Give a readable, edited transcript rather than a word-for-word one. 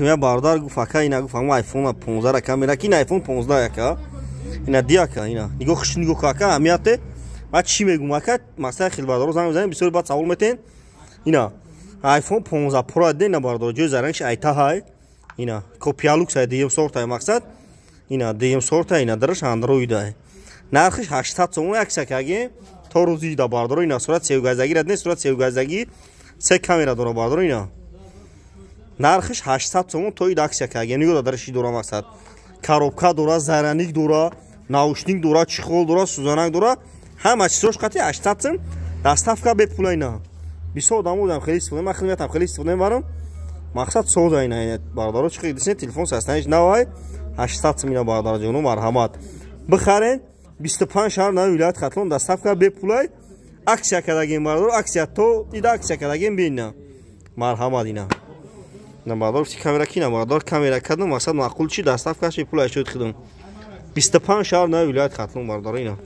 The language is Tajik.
Алейкум. Я бародар гуфт: «Ака, ина», гуфт, «ама iPhone 15 ра камера ки, ина iPhone 15, ака, ина ди, ака, ина нигоҳ, хуш нигоҳ, ака, аҳамияте. Ма чӣ мегум, ака? Масалан, хел бародаро занг мезанем, бисёри баъд савол метен. Ина iPhone 15 Pro де, ина, бародаро, ҷои зарангш айта ҳай, ина копия люкс ай, дуюм сорта, мақсад, ина дуюм сорта, ина дараш Android ай. Нархиш 800 сомон, акция кагем то рӯзи ида, бародаро. Ина сурат севгаздагӣ рад не, сурат севгаздагӣ, се камера дора, бародаро. Ина нархиш 800 сомон, то ида акция кагем. Нигоҳ, дараши дора, мақсад, коробка дора, заряник дора, наушник дора, чехол дора, сӯзанак дора, ҳама чизош қати 800 сом, доставка бепула. Ина бисёр одамо будам, хеле истифода, ман хидматам хеле истифода мебарам, мақсад, сода. Ина, бародаро, чӣ дисен, телефон састаниш навай, 800 сом. Ина, бародарҷоно, марҳамат, бихарен. 25 шаҳр нави вилоят Хатлон доставка бепулай, акция кардагем, бародаро, акция то ида акция кардагем. Бина, марҳамат, ина на, бародар, камера ки, на, бародар, камера кардам, мақсад, маъқул чи, доставкаш бепулай шуд. Хидм 25 шаҳр нави вилоят Хатлон, бародаро, ина.